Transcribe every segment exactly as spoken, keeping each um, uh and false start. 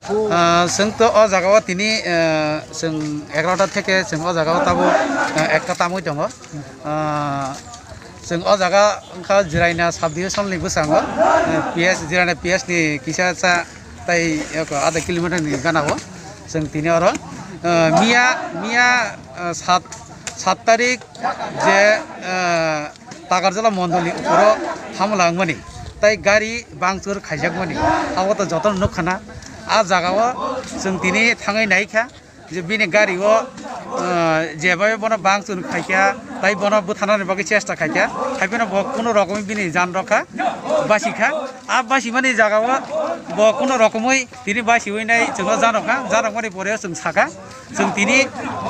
Ah, chwng to o jaga o tini, ah, chwng egarota theke chwng o jaga o tabuk, ah, ekta tamwi tongo. Ah, chwng o jaga wngkha Jiraina sub division ni bwskango, ah, P S, Jiraina P S ni kisa cha tai eko adha kilometer ni gana o. Chwng tini oro, ah, miya, miya, ah, sat, sat tarik je, ah, Takarjala mondolni uporo hamla wngmani, tai gari bangchur khaijakmani, abo to jotono nukha na. A jaga o chwng tini thangwi naikha je bini gari o, ah, jebai bono bangchur khaikha, tai bono bwtharnani bagwi chesta khaikha, haiphano bo kuno rokomwi bini jan rokha, basikha. A basimani jaga o bo kuno rokomwi tini basiwi nai chwngno janokha, janokmani pore o chwng sakha, chwng tini,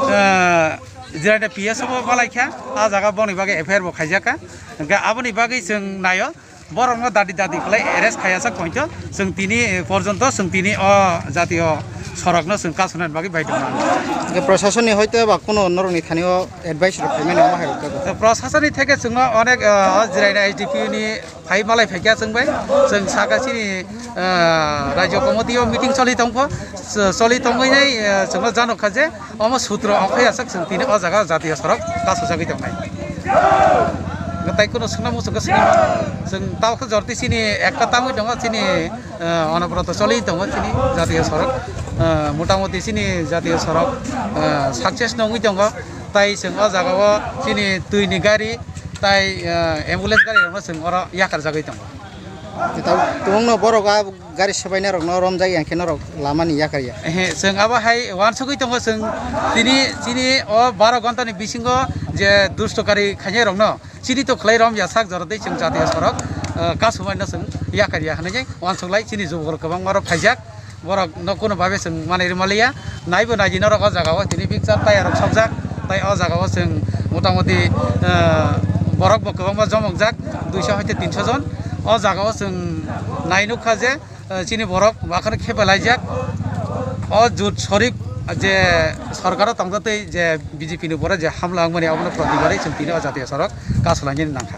ah, Jiraina P S o bo malaikha, a jaga boni bagwi F I R bo khaijakha. Hwnkhe aboni bagwi chwng naio, borokno dadi dadi khlai arrest khaiya sak poito, chwng tini, eh, porjonto chwng tini o jatiyo sorokno chwng kasunani bagwi baidhyo mano. Hwnkhe prosasonni hoito ba kuno norokni thani o advice rok khaimani omo hai rok jago. Prosasonni theke chwngno onek, eh, o Jiraina S D P O ni phai malai phaikha chwng bai, chwng saka chini, ah, rajyo committee o meeting choli tongkho, ch-, choli tongwi nai, ah, chwngno janokha je omo sutro ongkhai aswk chwng tini o jaga jatiyo sorok kasujagwi tongnai. Tai kuno swngna muchungkha swngna chwng tabukhe jorti chini ekta tangwi tongo chini, ah, onobroto choli tongo chini jatiyo sorok, ah, motamoti chini jatiyo sorok, ah, success nongwi tongo. Tai chwng o jaga o chini twi ni gari tai, ah, ambulance gari rokno chwng oro yakarjagwi tongo. Tei tabuk kwbangma borok a gari swbainai rokno romjak ya khe norok lama ni yakar ya. Ehe, chwng abo hai uansugwi tongo chwng tini chini o baro ghonta ni bisingo je dusto gari khainai rokno chini to khlai rom ya sak jora tei chwng jatiyo sorok, ah, kasumai no chwng yakar ya hinwi uansuk lai chini jubok rok kwbangma rok phaijak. Borok no kuno babe chwng manwi rwmaliya. Naibo naidi norok o jaga o tini bikchar tayar rok sokjak. Tai o jaga o chwng motamoti, ah, borok bo kwbangma jomokjak, duiso hoite tinso jon. O jaga o chwng nai nukha je, ah, chini borok bakhano khepe laijak. O jut sorik je sorkar o tongtotwi je B J P ni borok je hamla wngmani abono protibarwi chwng tini o jatiyo sorok kasulainani nangkha.